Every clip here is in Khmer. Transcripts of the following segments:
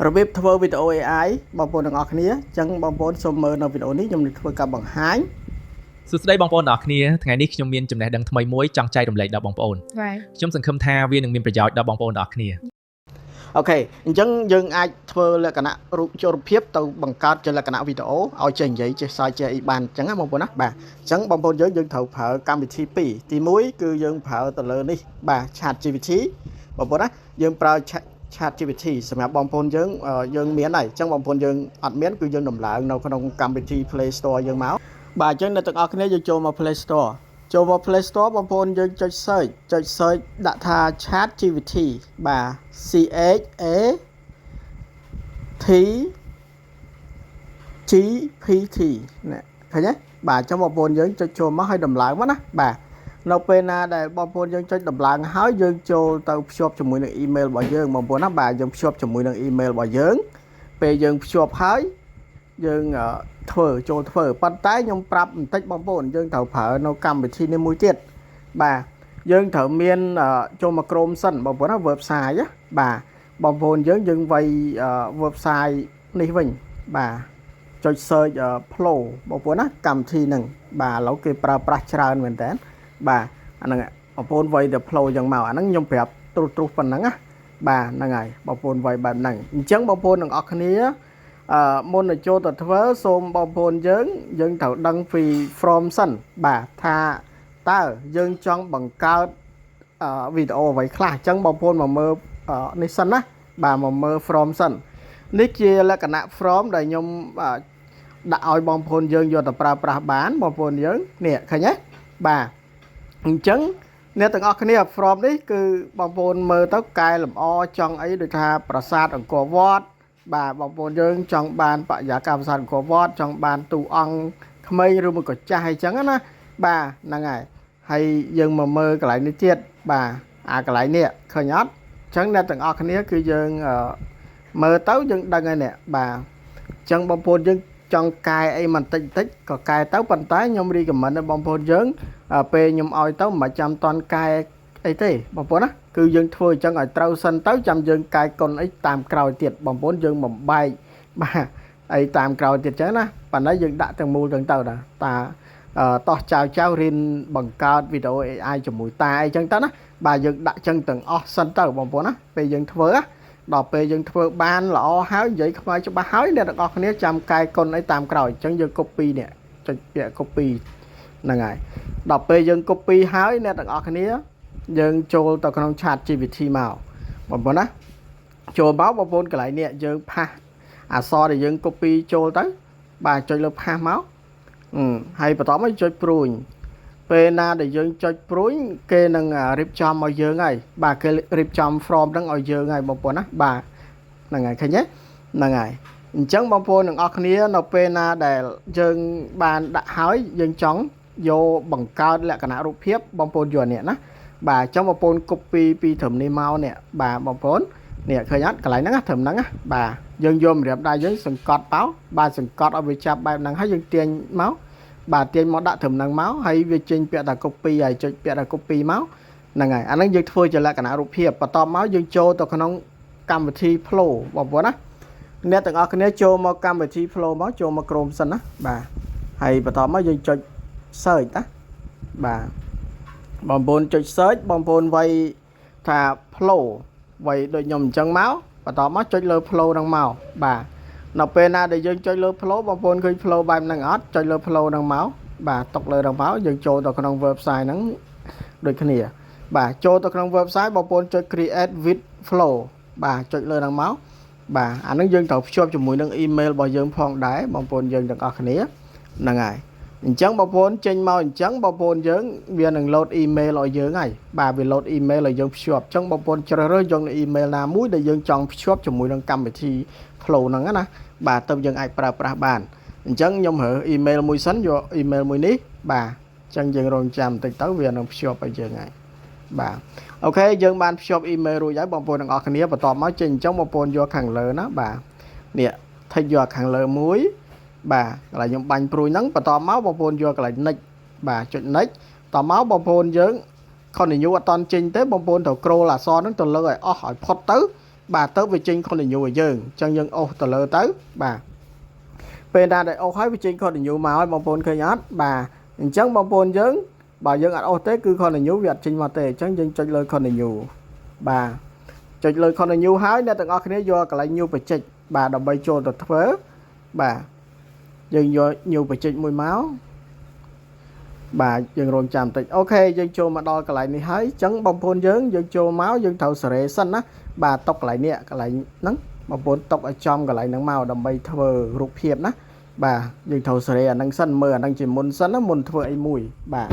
របៀបធ្វើវីដេអូ AI បងប្អូនទាំងអស់គ្នាអញ្ចឹងបងប្អូនសូមមើលនៅវីដេអូនេះខ្ញុំនឹងធ្វើការបង្ហាញ សួស្តីបងប្អូនទាំងអស់គ្នាថ្ងៃនេះខ្ញុំមានចំណេះដឹងថ្មីមួយចង់ចែករំលែកដល់បងប្អូន ខ្ញុំសង្ឃឹមថាវានឹងមានប្រយោជន៍ដល់បងប្អូនទាំងអស់គ្នា OK អញ្ចឹងយើងអាចធ្វើលក្ខណៈរូបចូលរូបភាពទៅបង្កើតជាលក្ខណៈវីដេអូឲ្យចេះនិយាយចេះសើចចេះអីបានអញ្ចឹងណាបងប្អូនណាបាទអញ្ចឹងបងប្អូនយើងយើងត្រូវប្រើកម្មវិធីពីរទី1គឺយើងប្រើទៅលើនេះបាទ Chat GPT បងប្អូនណាយើងប្រើ Chat GPT សម្រាប់បងប្អូនយើងយើងមានហើយអញ្ចឹងបងប្អូនយើងអត់មានគឺយើងដំឡើងនៅក្នុងកម្មវិធី Play Store យើងមកបាទអញ្ចឹងអ្នកទាំងអស់គ្នាយើងចូលមក Play Store ចូលមក Play Store បងប្អូនយើងចុច search ចុច search ដាក់ថា Chat GPT បាទ C H A T G P T នេះឃើញទេបាទអញ្ចឹងបងប្អូនយើងចុចចូលមកឲ្យដំឡើងមកណាបាទនៅពេលណាដែលបងប្អូនយើងចុចដំឡើងហើយយើងចូលទៅភ្ជាប់ជាមួយនឹង email របស់យើងបងប្អូនណាបាទយើងភ្ជាប់ជាមួយនឹង email របស់យើងពេលយើងភ្ជាប់ហើយយើងធ្វើចូលធ្វើប៉ុន្តែខ្ញុំប្រាប់បន្តិចបងប្អូនយើងត្រូវប្រើនៅកម្មវិធីនេះមួយទៀតបាទយើងត្រូវមានចូលមក Chrome សិនបងប្អូនណា website ណាបាទបងប្អូនយើងយើងវាយ website នេះវិញបាទចុច search Flow បងប្អូនណាកម្មវិធីហ្នឹងបាទឥឡូវគេប្រើប្រាស់ច្រើនមែនតើបាទអាហ្នឹងបងប្អូនវាយទៅ Flow ចឹងមកអាហ្នឹងខ្ញុំប្រាប់ត្រុសត្រុសប៉ុណ្ណឹងណាបាទហ្នឹងហើយបងប្អូនវាយបែបហ្នឹងអញ្ចឹងបងប្អូនទាំងអស់គ្នាអឺមុននឹងចូលទៅធ្វើសូមបងប្អូនយើងយើងត្រូវដឹងពី prompt សិនបាទថាតើយើងចង់បង្កើតវីដេអូអ្វីខ្លះអញ្ចឹងបងប្អូនមកមើលនេះសិនណាបាទមកមើល prompt សិននេះជាលក្ខណៈ prompt ដែលខ្ញុំដាក់ឲ្យបងប្អូនយើងយកទៅប្រើប្រាស់បានបងប្អូនយើងនេះឃើញទេបាទអញ្ចឹងអ្នកទាំងអស់គ្នា prompt នេះគឺបងប្អូនមើលទៅកែលម្អចង់អីដូចថាប្រាសាទអង្គរវត្តបាទបងប្អូនយើងចង់បានបរិយាកាសប្រាសាទអង្គរវត្តចង់បានតួអង្គក្មេងឬមួយក៏ចាស់អីចឹងណាបាទហ្នឹងហើយហើយយើងមកមើលកន្លែងនេះទៀតបាទអាកន្លែងនេះឃើញអត់អញ្ចឹងអ្នកទាំងអស់គ្នាគឺយើងមើលទៅយើងដឹងហើយនេះបាទអញ្ចឹងបងប្អូនយើងចង់កែអីបន្តិចបន្តិចក៏កែទៅប៉ុន្តែខ្ញុំ recommend ឲ្យបងប្អូនយើងពេលខ្ញុំឲ្យទៅមិនចាំតន់កែអីទេបងប្អូនណាគឺយើងធ្វើអញ្ចឹងឲ្យត្រូវសិនទៅចាំយើងកែកុនអីតាមក្រោយទៀតបងប្អូនយើងបំបែកបាទអីតាមក្រោយទៀតអញ្ចឹងណាប៉ុន្តែយើងដាក់ទាំងមូលទាំងទៅណាតាតោះចៅចៅរៀនបង្កើតវីដេអូ AI ជាមួយតាអីចឹងទៅណាបាទយើងដាក់ចឹងទាំងអស់សិនទៅបងប្អូនណាពេលយើងធ្វើដល់ពេលយើងធ្វើបានល្អហើយនិយាយខ្មៅច្បាស់ហើយអ្នកទាំងអស់គ្នាចាំកែកុនអីតាមក្រោយអញ្ចឹងយើង copy នេះចុចពាក្យ copy ហ្នឹងហើយដល់ពេលយើង copy ហើយអ្នកទាំងអស់គ្នាយើងចូលទៅក្នុង Chat GPT មកបងប្អូនណាចូលមកបងប្អូនកន្លែងនេះយើង paste អក្សរដែលយើង copy ចូលទៅបាទចុចលើ paste មកហើយបន្ទាប់មកចុចព្រួញពេលណាដែលយើងចុចព្រួញគេនឹងរៀបចំឲ្យយើងហើយបាទគេរៀបចំ prompt ហ្នឹងឲ្យយើងហើយបងប្អូនណាបាទហ្នឹងហើយឃើញទេហ្នឹងហើយអញ្ចឹងបងប្អូនទាំងអស់គ្នានៅពេលណាដែលយើងបានដាក់ហើយយើងចង់យកបង្កើតលក្ខណៈរូបភាពបងប្អូនយកនេះណាបាទអញ្ចឹងបងប្អូន copy ពីត្រឹមនេះមកនេះបាទបងប្អូននេះឃើញអត់កន្លែងហ្នឹងត្រឹមហ្នឹងណាបាទយើងយកម្រាមដៃយើងសង្កត់បោបាទសង្កត់ឲ្យវាចាប់បែបហ្នឹងហើយយើងទាញមកបាទទាញមកដាក់ត្រឹមហ្នឹងមកហើយវាចេញពាក្យថា copy ហើយចុចពាក្យថា copy មកហ្នឹងហើយអាហ្នឹងយើងធ្វើជាលក្ខណៈរូបភាពបន្ទាប់មកយើងចូលទៅក្នុងកម្មវិធី Flow បងប្អូនណាអ្នកទាំងអស់គ្នាចូលមកកម្មវិធី Flow មកចូលមក Chrome សិនណាបាទហើយបន្ទាប់មកយើងចុច search ណាបាទបងប្អូនចុច search បងប្អូនវាយថា Flow វាយដូចខ្ញុំអញ្ចឹងមកបន្ទាប់មកចុចលើ Flow ហ្នឹងមកបាទនៅពេលណាដែលយើងចុចលើ Flow បងប្អូនឃើញ Flow បែបហ្នឹងអត់ចុចលើ Flow ហ្នឹងមកបាទຕົកលើហ្នឹងមកយើងចូលទៅក្នុង website ហ្នឹងដូចគ្នាបាទចូលទៅក្នុង website បងប្អូនចុច create with Flow បាទចុចលើហ្នឹងមកបាទអាហ្នឹងយើងត្រូវភ្ជាប់ជាមួយនឹង email របស់យើងផងដែរបងប្អូនយើងទាំងអស់គ្នាហ្នឹងហើយអញ្ចឹងបងប្អូនចេញមកអញ្ចឹងបងប្អូនយើងវានឹង load email ឲ្យយើងហើយបាទវា load email ឲ្យយើងភ្ជាប់អញ្ចឹងបងប្អូនជ្រើសរើសយកនៅ email ណាមួយដែលយើងចង់ភ្ជាប់ជាមួយនឹងកម្មវិធី Flow ហ្នឹងណាបាទទៅយើងអាចប្រើប្រាស់បានអញ្ចឹងខ្ញុំរើស email មួយសិនយក email មួយនេះបាទអញ្ចឹងយើងរងចាំបន្តិចទៅវានឹងភ្ជាប់ឲ្យយើងហើយបាទ OK យើងបានភ្ជាប់ email រួចហើយបងប្អូនទាំងអស់គ្នាបន្ទាប់មកចេញអញ្ចឹងបងប្អូនយកខាងលើណាបាទនេះ tick យកខាងលើមួយបាទកន្លែងខ្ញុំបាញ់ព្រួយហ្នឹងបន្ទាប់មកបងប្អូនយកកន្លែង next បាទចុច next តមកបងប្អូនយើង continue អត់តន់ចេញទេបងប្អូនត្រូវ scroll អក្សរហ្នឹងទៅលើឲ្យអស់ឲ្យផុតទៅ បាទទៅវាចេញ continue ឲ្យយើងអញ្ចឹងយើងអូសទៅលើទៅបាទពេលណាដែលអូសហើយវាចេញ continue មកឲ្យបងប្អូនឃើញអត់បាទអញ្ចឹងបងប្អូនយើងបើយើងអត់អូសទេគឺ continue វាអត់ចេញមកទេអញ្ចឹងយើងចុចលើ continue បាទចុចលើ continue ហើយអ្នកទាំងអស់គ្នាយកកន្លែង new project បាទដើម្បីចូលទៅធ្វើបាទយើងយក new project មួយមកបាទយើងរងចាំបន្តិច OK យើងចូលមកដល់កន្លែងនេះហើយអញ្ចឹងបងប្អូនយើងយើងចូលមកយើងត្រូវសេរីសិនណាបាទតុកកន្លែងនេះកន្លែងហ្នឹងបងប្អូនតុកឲ្យចំកន្លែងហ្នឹងមកដើម្បីធ្វើរូបភាពណាបាទយើងត្រូវសេរីអាហ្នឹងសិនមើលអាហ្នឹងជាមុនសិនណាមុនធ្វើអីមួយបាទ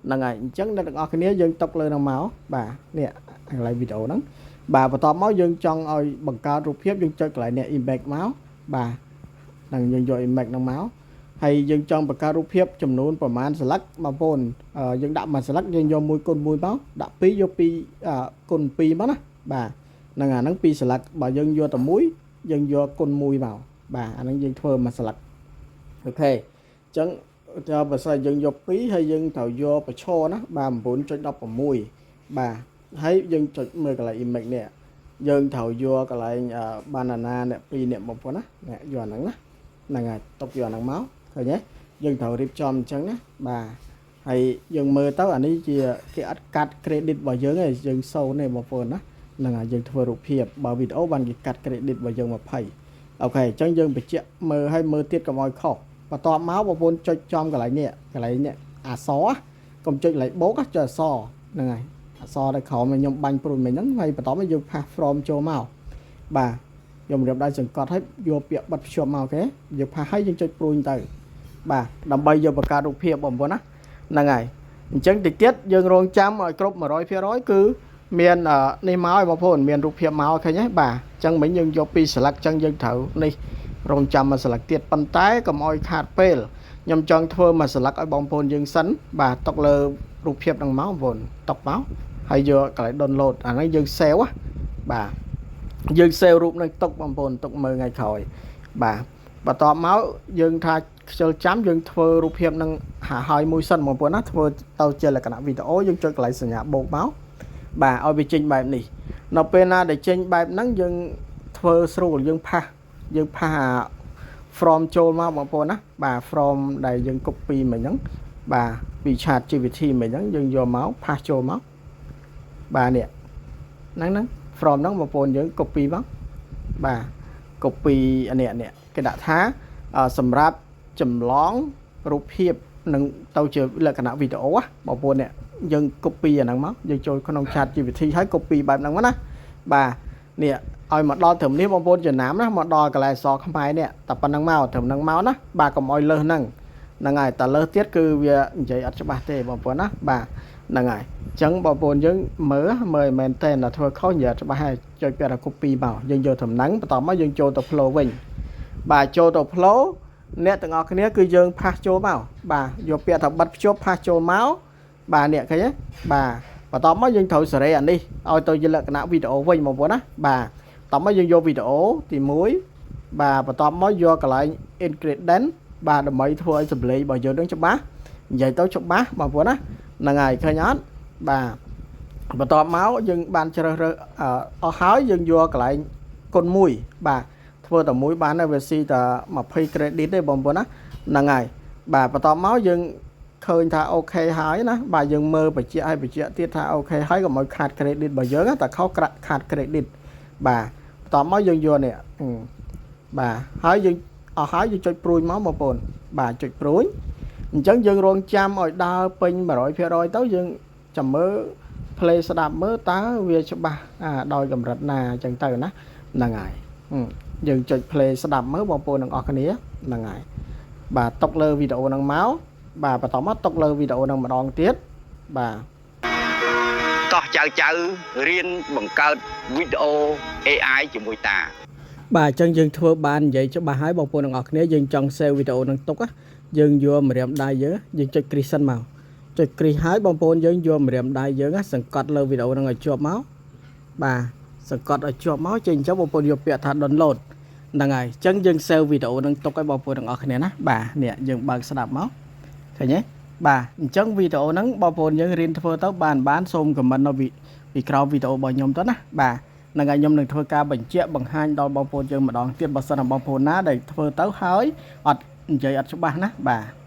ហ្នឹងហើយអញ្ចឹងអ្នកទាំងអស់គ្នាយើងតុកលើហ្នឹងមកបាទនេះកន្លែងវីដេអូហ្នឹងបាទបន្ទាប់មកយើងចង់ឲ្យបង្កើតរូបភាពយើងចុចកន្លែងនេះ image មកបាទហ្នឹងយើងយក image ហ្នឹងមកហើយយើងចង់បង្កើតរូបភាពចំនួនប្រមាណស្លឹកបងប្អូនយើងដាក់មួយស្លឹកយើងយក1គុណ1មកដាក់2យក2គុណ2មកណាបាទហ្នឹងអាហ្នឹង2ស្លឹកបើយើងយកតែមួយយើងយកគុណ1មកបាទអាហ្នឹងយើងធ្វើមួយស្លឹក OK អញ្ចឹងតើបើសិនយើងយក2ហើយយើងត្រូវយកប្រឈរណាបាទ9.16បាទហើយយើងចុចមើលកន្លែង image នេះយើងត្រូវយកកន្លែង banana អ្នក2អ្នកបងប្អូនណាអ្នកយកអាហ្នឹងណាហ្នឹងហើយຕົកយកអាហ្នឹងមកឃើញទេយើងត្រូវរៀបចំអញ្ចឹងណាបាទហើយយើងមើលទៅអានេះជាគេអត់កាត់ credit របស់យើងទេយើងសូនទេបងប្អូនណាហ្នឹងហើយយើងធ្វើរូបភាពបើវីដេអូបានគេកាត់ credit របស់យើង20 OK អញ្ចឹងយើងបញ្ជាក់មើលឲ្យមើលទៀតកុំឲ្យខុសបន្ទាប់មកបងប្អូនចុចចំកន្លែងនេះកន្លែងនេះអក្សរកុំចុចកន្លែងបូកចុចអក្សរហ្នឹងហើយអក្សរដែលក្រោមខ្ញុំបាញ់ព្រួយមិញហ្នឹងហើយបន្ទាប់មកយើង paste prompt ចូលមកបាទខ្ញុំរៀបដៃសង្កត់ឲ្យយកពាក្យបិទភ្ជាប់មក OK យើង paste ឲ្យយើងចុចព្រួយទៅបាទដើម្បីយកបង្កើតរូបភាពបងប្អូនណាហ្នឹងហើយអញ្ចឹងតិចទៀតយើងរងចាំឲ្យគ្រប់100%គឺមាននេះមកឲ្យបងប្អូនមានរូបភាពមកឃើញទេបាទអញ្ចឹងមិញយើងយកពីស្លឹកអញ្ចឹងយើងត្រូវនេះរងចាំមួយស្លឹកទៀតប៉ុន្តែកុំឲ្យខាតពេលខ្ញុំចង់ធ្វើមួយស្លឹកឲ្យបងប្អូនយើងសិនបាទຕົកលើរូបភាពហ្នឹងមកបងប្អូនຕົកមកហើយយកកន្លែង download អាហ្នឹងយើង save បាទយើង save រូបនឹងទុកបងប្អូនទុកមើលថ្ងៃក្រោយបាទបន្ទាប់មកយើងថាខ្ជិលចាំយើងធ្វើរូបភាពនឹងហាហើយមួយសិនបងប្អូនណាធ្វើទៅជាលក្ខណៈវីដេអូយើងចុចកន្លែងសញ្ញាបូកមកបាទឲ្យវាចេញបែបនេះនៅពេលណាដែលចេញបែបហ្នឹងយើងធ្វើស្រួលយើង paste យើង paste អា prompt ចូលមកបងប្អូនណាបាទ prompt ដែលយើង copy មិញហ្នឹងបាទពី chat GPT មិញហ្នឹងយើងយកមក paste ចូលមកបាទនេះហ្នឹងហ្នឹង prompt ហ្នឹងបងប្អូនយើង copy មកបាទ copy អានេះនេះគេដាក់ថាសម្រាប់ចម្លងរូបភាពនឹងទៅជាលក្ខណៈវីដេអូបងប្អូននេះយើង copy អាហ្នឹងមកយើងចូលក្នុង chat GPT ហើយ copy បែបហ្នឹងមកណាបាទនេះឲ្យមកដល់ត្រឹមនេះបងប្អូនចំណាំណាមកដល់កន្លែងអក្សរខ្មែរនេះតែប៉ុណ្្នឹងមកត្រឹមហ្នឹងមកណាបាទកុំឲ្យលើសហ្នឹងហ្នឹងហើយតែលើសទៀតគឺវានិយាយអត់ច្បាស់ទេបងប្អូនណាបាទហ្នឹងហើយអញ្ចឹងបងប្អូនយើងមើលមើលមែនតើដល់ធ្វើខុសនិយាយអត់ច្បាស់ហើយចុចពាក្យថា copy មកយើងយកត្រឹមហ្នឹងបន្ទាប់មកយើងចូលទៅ flow វិញបាទចូលទៅ flow អ្នកទាំងអស់គ្នាគឺយើង paste ចូលមកបាទយកពាក្យថាបិទភ្ជាប់ paste ចូលមកបាទនេះឃើញទេបាទបន្ទាប់មកយើងត្រូវសេរីអានេះឲ្យទៅជាលក្ខណៈវីដេអូវិញបងប្អូនណាបាទបន្ទាប់មកយើងយកវីដេអូទី1បាទបន្ទាប់មកយកកន្លែង ingredient បាទដើម្បីធ្វើឲ្យសម្លេងរបស់យើងនឹងច្បាស់និយាយទៅច្បាស់បងប្អូនណាហ្នឹងហើយឃើញអត់បាទបន្ទាប់មកយើងបានជ្រើសរើសអស់ហើយយើងយកកន្លែងគុណ1បាទធ្វើតែមួយបានហើយវាស៊ីតែ20 credit ទេបងប្អូនណាហ្នឹងហើយបាទបន្ទាប់មកយើងឃើញថា OK ហើយណាបាទយើងមើលបញ្ជាក់ឲ្យបញ្ជាក់ទៀតថា OK ហើយកុំឲ្យខាត credit របស់យើងតែខុសខាត credit បាទបន្ទាប់មកយើងយកនេះបាទហើយយើងអស់ហើយយើងចុចព្រួយមកបងប្អូនបាទចុចព្រួយអញ្ចឹងយើងរងចាំឲ្យដើរពេញ100%ទៅយើងចាំមើល play ស្ដាប់មើលតើវាច្បាស់ដោយកម្រិតណាអញ្ចឹងទៅណាហ្នឹងហើយយើងចុច play ស្ដាប់មើលបងប្អូនទាំងអស់គ្នាហ្នឹងហើយបាទຕົកលើវីដេអូហ្នឹងមកបាទបន្តមកຕົកលើវីដេអូហ្នឹងម្ដងទៀតបាទ តោះចៅចៅរៀនបង្កើតវីដេអូ AI ជាមួយតា បាទអញ្ចឹងយើងធ្វើបាននិយាយច្បាស់ហើយបងប្អូនទាំងអស់គ្នាយើងចង់ save វីដេអូហ្នឹងទុកយើងយកម្រាមដៃយើងយើងចុចគ្រីសសិនមកចុចគ្រីសហើយបងប្អូនយើងយកម្រាមដៃយើងសង្កត់លើវីដេអូហ្នឹងឲ្យជាប់មកបាទសង្កត់ឲ្យជាប់មកចេញអញ្ចឹងបងប្អូនយកពាក្យថា download ហ្នឹងហើយអញ្ចឹងយើង save វីដេអូហ្នឹងទុកឲ្យបងប្អូនទាំងអស់គ្នាណាបាទនេះយើងបើកស្ដាប់មកឃើញទេបាទអញ្ចឹងវីដេអូហ្នឹងបងប្អូនយើងរៀនធ្វើទៅបានបានសូម comment នៅពីក្រោមវីដេអូរបស់ខ្ញុំទៅណាបាទ នឹងហើយខ្ញុំនឹងធ្វើការបញ្ជាក់បង្ហាញដល់បងប្អូនយើងម្ដងទៀតបើសិនណាបងប្អូនណាដែលធ្វើទៅហើយអត់និយាយអត់ច្បាស់ណាបាទ។